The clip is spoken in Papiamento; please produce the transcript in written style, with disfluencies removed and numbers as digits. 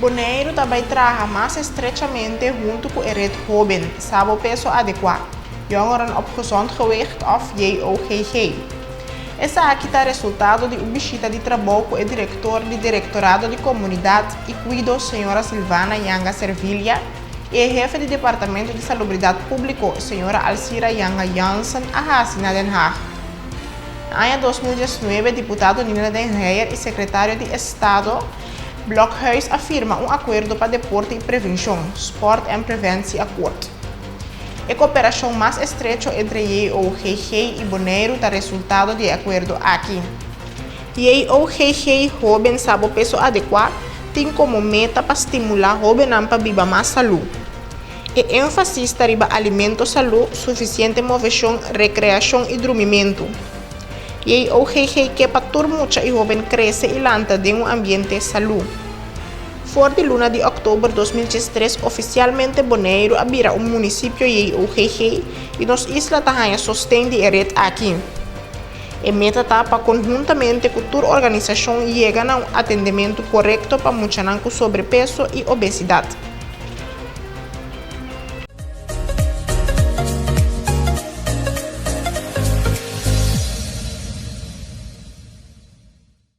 Boneiru ta bai traha mas estrechamente huntu ku e ret Hóben Sa Bo Peso Adekuá, Jongeren op Gezond Gewicht òf JOGG. Esaki ta resultado di un bishita di trabou ku e direktor di Direktorado di Komunidat i Kuido señora Silvana Janga Servilia i e hefe di Departamento di Salubridat Públiko señora Alcira Janga Jansen a hasi na Den Haag. Na aña 2019 diputado Nina den Heyer i sekretario di Estado Blokhuis a firma un akuerdo pa deporte i prevenshon, Sport en Preventieakkoord. E koperashon mas estrecho entre JOGG i Boneiru ta resultado di e akuerdo aki. JOGG Hóben Sa Bo Peso Adekuá tin komo meta pa stimulá hóbennan pa biba mas salú. E énfasis ta riba alimento salú, sufisiente moveshon, rekreashon i drumimentu. JOGG ke pa tur mucha i hóben krese i lanta den un ambiente salú. For di luna di òktober 2013 ofisialmente Boneiru a bira un munisipio JOGG i nos isla ta haña sosten di e ret aki. E meta ta pa konhuntamente ku tur organisashon yega na un atendementu korekto pa muchanan ku sobrepeso i obesidat.